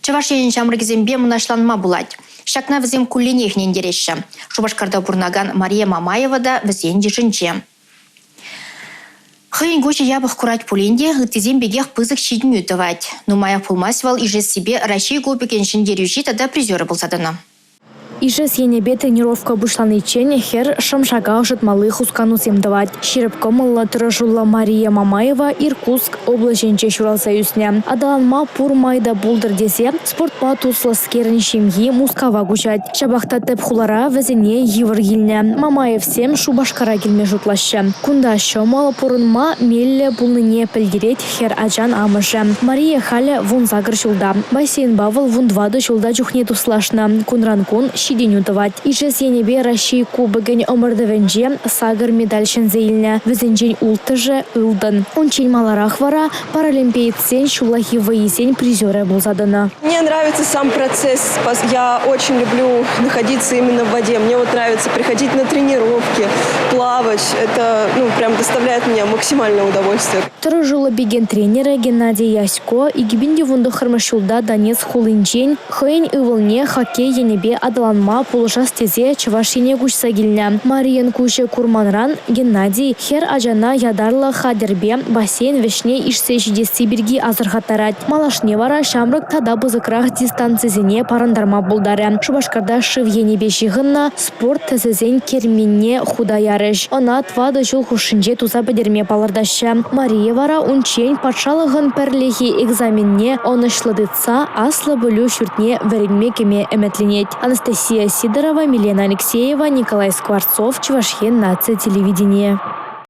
Чӑваш Енӗн ҫамрӑкӗсемпе мӑнаҫланма пулать. Ҫакна вӗсем кулленех ӗнентереҫҫӗ. Шупашкарта пурӑнакан Мария Мамаева та вӗсен йышӗнче. Хӑйӗн куҫӗ япӑх курать пулин те ыттисем пекех пысӑк ҫитӗнӳ тӑвать. Нумаях пулмасть вӑл ишессипе Раҫҫей Кубокӗн ҫӗнтерӳҫи тата призерӗ пулса тӑнӑ. Ишес енӗпе тренировка пуҫланиччен хӗр шӑм-шака ӑшӑтмалли хусканусем тӑвать. Ҫирӗп кӑмӑллӑ, тӑрӑшуллӑ Мария Мамаева Иркутск облаҫӗнче ҫуралса ӳснӗ. Аталанма пур май та пултӑр тесе спортпа туслӑскерӗн ҫемйи Мускава куҫать. Ҫапах та тӗп хулара вӗсене йывӑр килнӗ. Мамаевсем Шупашкара килме шутлаҫҫӗ. Кунта ҫӑмӑл, пурӑнма меллӗ пулнине пӗлтерет хӗр ачан амӑшӗ. Мария халӗ 18 ҫулта. Бассейнпа вӑл 14 ҫулта чухне туслашнӑ. Кунран-кун ҫитӗнӳ тӑвать. Ишес енӗпе Раҫҫей Кубокӗн ӑмӑртӑвӗнче сакӑр медаль ҫӗнсе илнӗ. Вӗсенчен улттӑшӗ – ылтӑн. Унччен маларах вара паралимпиецсен ҫуллахи вӑййисен призерӗ пулса тӑнӑ. Мне нравится сам процесс. Я очень люблю находиться именно в воде. Мне вот нравится приходить на тренировки, плавать. Это ну, прям доставляет мне максимальное удовольствие. Тӑрӑшуллӑ пикен тренерӗ Геннадий Ясько 2019 ҫулта Донецк хулинчен хӑйӗн ывӑлне хоккей енӗпе аталанма пулӑшас тесе Чӑваш Ене куҫса килнӗ. Марийӑн куҫӗ курманран Геннадий хӗр ачана ятарлӑ хатӗрпе бассейн вӗҫне ишсе ҫитесси пирки асӑрхаттарать. Малашне вара ҫамрӑк тата пысӑкрах дистанцисене парӑнтарма пултарӗ. Шупашкарта шыв енӗпе ҫыхӑннӑ спорт тӗсӗсен керменне хута ярӗҫ. Ӑна тӑватӑ ҫул хушшинче туса пӗтерме палӑртаҫҫӗ. Мария вара унччен патшалӑхӑн пӗрлехи экзаменне ӑнӑҫлӑ тытса аслӑ пӗлӳ ҫуртне вӗренме кӗме ӗмӗтленет. Анастасия Сидорова, Милена Алексеева, Николай Скворцов, Чӑваш Ен наци телевиденийӗ.